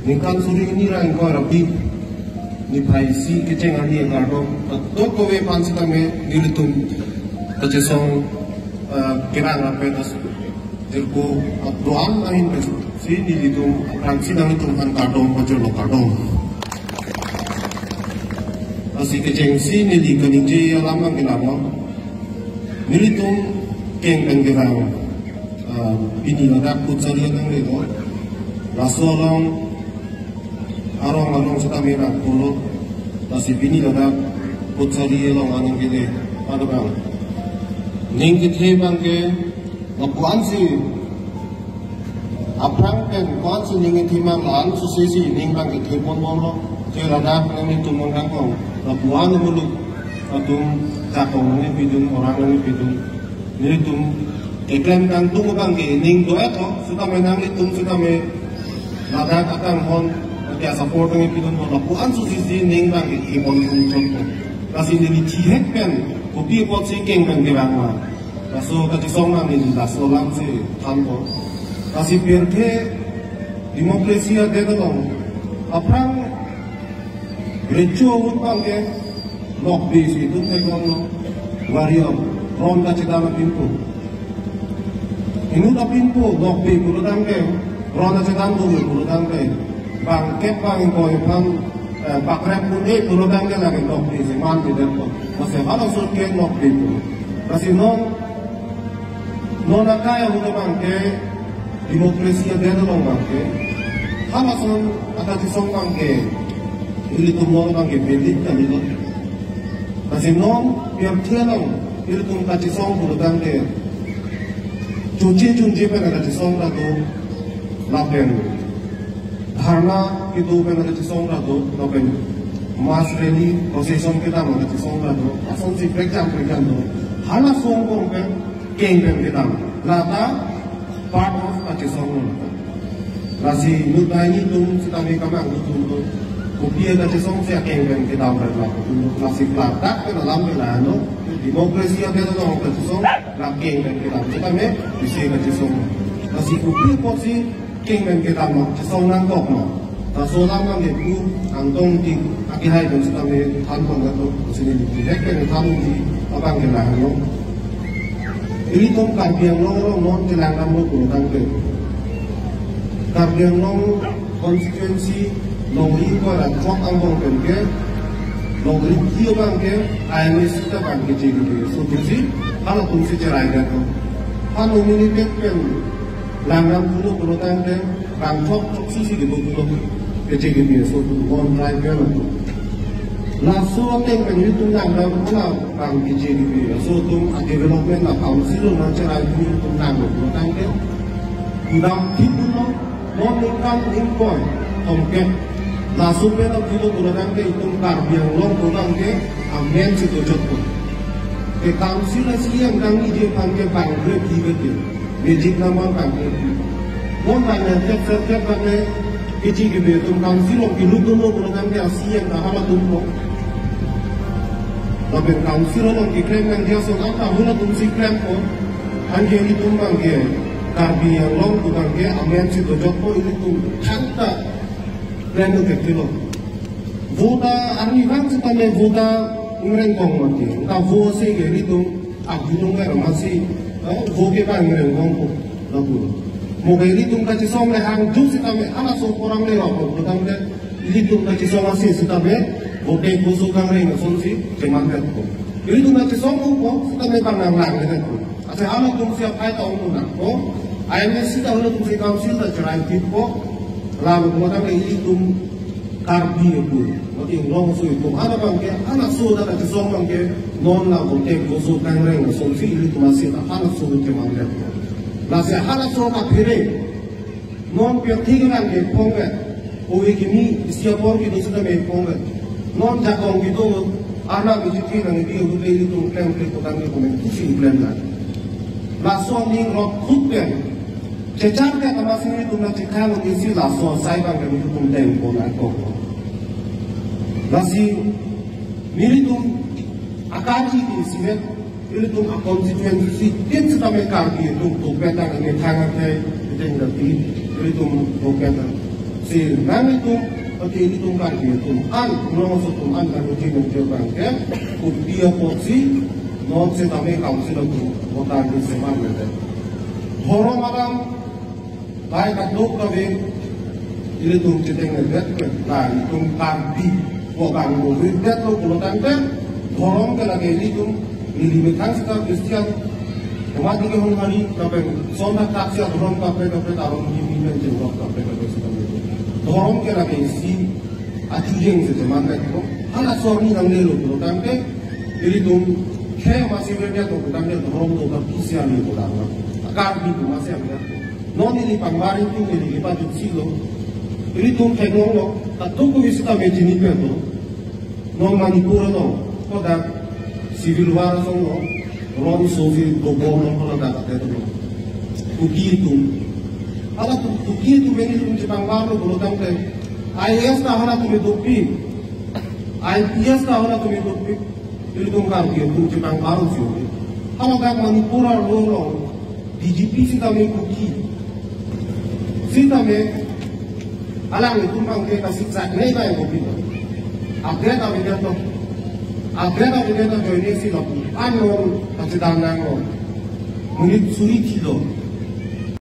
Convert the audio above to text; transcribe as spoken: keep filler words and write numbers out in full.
Ningkan suri hini ra ingkoi ra phli niphai isi kecheng arni akardom kadokave aphan sitame nelitum kachesong, eh, kerang rapet as jirpo atuan ahin si nelitum aphrangsi nanglitum aphan kardom pajirlo, kardom. Lasi kechengsi neli kaningje alam abang ke lama. Nelitum keng pen kerang, ah, pini ladak Phutsaria nangle ko. Laso along arong arong sitame nangpulo. Lasi pini ladak Phutsaria along anang kele pada bang. Ning kethe abang ke lapuan si aphrang pen ko-an si ning kethemang, la-an susi si ning abang kethe ponbomlo. Te ladak nanglitum nangkangkong lapuan muluk atum jakong nangpidun, orang nangpidun. Nelitum keklem kangtung abang ke ning do-et lo, sitame nanglitum sitame ladak akanghon, ake support nangpidun, lapuan susi si ning abang kethe ponbomlo. Lasi neli chihek pen kopi apotsi keng pen kerang ma. Laso kachesong nang neli laso alam si thanpo. Lasi pirthe democracy adet along aphrang recho ahut abang ke nokbe si itum theklonglo. Variam, ron kachedam apinpo. Inut apinpo, nokbe pulotangte, ron kachedam do pulotangte, bangkep bang ingkoi aphan, eh, bakrep un-e pulotangte lake nokbe si manpedetpo. Lasi halason ke nokbe pulo. Lasi non, non akai ahut abang ke, democracy adet along abang ke, halason akachesong abang ke, ilitum non abang ke bendit kalilo. Lasi non pirthe along ilitum kachesong pulotangte, chunche chunche pen akachesong ta do, lapen dharna kedo pen akachesong ta do, lapen mass rally, procession kedam akachesong ta do, asonsi prekjam prekjam do. Halason angbong pen keng pen kedam. Lata part of kachesong lo. Lasi inut nai nitum sitame kamang nitum lo. Kopi akachesong si akeng pen kedam pen lapu tum lo. Lasi ladak pen alam pen ano. Democracy adet along kachesong, la keng pen kedam sitame isi kachesong. Lasi kopi apotsi keng pen kedam ma, chesong nangkok ma. Laso alam abang ke pu angtong ti akihai pen sitame thanpon gato, sini di direct pen thanji abang ke lahenlo. Ilitum Karbi Anglong along non kelang damlo pulotangte, Karbi Anglong constituency nongri ko ra throk angbong pen ke, nongri phli abang ke I M A seat abang ke J K P A so atumsi, halatumsi cherai gato. Ha nominated pen lang dam pulo pulotangte, bang throk throksi si kedo pulo ke J K P A so atum, non tribal atum. Laso ateng pen ilitum lang dam hala abang ke J K P A so atum a development a council along nangcherai atum ilitum langlo pulotangte, kedam thip pulo, non ningkan ingkoi throngkep. Laso pen aphi lo pulotangte itum Karbi Anglong pulotangte amen si dojotpo. Ke council a C E M kangniji aphan ke bang kre phi ke, magic number bang kre phi. Non bang ya tek tek tek bang le kechi kebe atum council along kelut dunlo pulotangte a C E M ta halatumpo. Lapen council along keklem nangji ason anta halatumsi klempo. Anke ilitum abang ke Karbi Anglong atum abang ke amen si dojotpo, ilitum thangta klem do kekilo. Vote arni vang sitame vote ingreng kong mati. Ta vote si ke ilitum abinong ke ramasi, eh, vote ke ba ingreng kongpo lapu. Mo ke ilitum kachesong le hang jus sitame halaso porang le rok pulotangte, ilitum kachesong asi sitame vote koso kangreng asonsi chemanpetpo. Ilitum kachesong upo sitame bang nanglang le po. Ase halatumsi aphai ta ongpo nangpo. I M A seat ta halatumsi council ta cherai thippo. Lalu pulotangte ilitum Karbi atum, mati Anglong aso atum, hala abang ke, halaso ta kachesong abang ke, non la vote koso kangreng asonsi ilitum asi ta halaso chemanpetpo. Lasi halaso kaphere, non pirthe kelang ke phong ke, ove kimi isi apor kedo sitame phong ke. Non jakong kedo, arnam isi ti nang di ove ilitum klem klem pulotangte komen kusi klem na. Laso aning rok khut pen chechak ke kamasi nelitum nangchekhan isi laso asai abang ke nelitum dengpon nangkok. Lasi nelitum akaji di isivet, nelitum a constituency tin sitame Karbi atum dopet nang, ne thang athai, iten dati, nelitum dopet nang. Si nanglitum, pati ilitum Karbi atum an, nongso atum an kan uji mungkir bangke, kopi apotsi, non setame council atum, voter list seman mete. Dhorom alam, bai kadokave, ilitum chiteng nedet pe, la ilitum Karbi, ko bang bo, nedet lo pulotangte, dhorom ke lake ilitum, neli methang seta Christian, Tomat ke hong hari kaprek, son thakthak si adhorom kaprek kaprek aron kimi pen jenglok kaprek kaprek seta mete. Dhorom ke lake isi achujeng si teman kaprek ko. Hala sorni nanglelo pulotangte, ilitum khei masi berdia to pulotangte dhorom to kapisi ami pulang. Karbi atum masi ami. Non neli pangbar itum neli lipat jutsi lo. Ilitum theklonglo, kadokave seta mechini pen lo. Non Manipur along, kodak civil war along lo, ron sovi dobom lo, kodak ate lo. Kuki atum. Hala Ku-, Kuki atum nelitum chepangbar lo pulotangte. I A S ta halatum dopik. I P S ta halatum dopik. Ilitum Karbi atum chepangbar lo. Hala dak Manipur along, D G P sitame Kuki. Sitame, alanglitum bangke kasi chak nei bai kopi lo. Update avedet lo. Update avedet lo joine si lo. Anon kachedam nanglo. Monit suri thilo.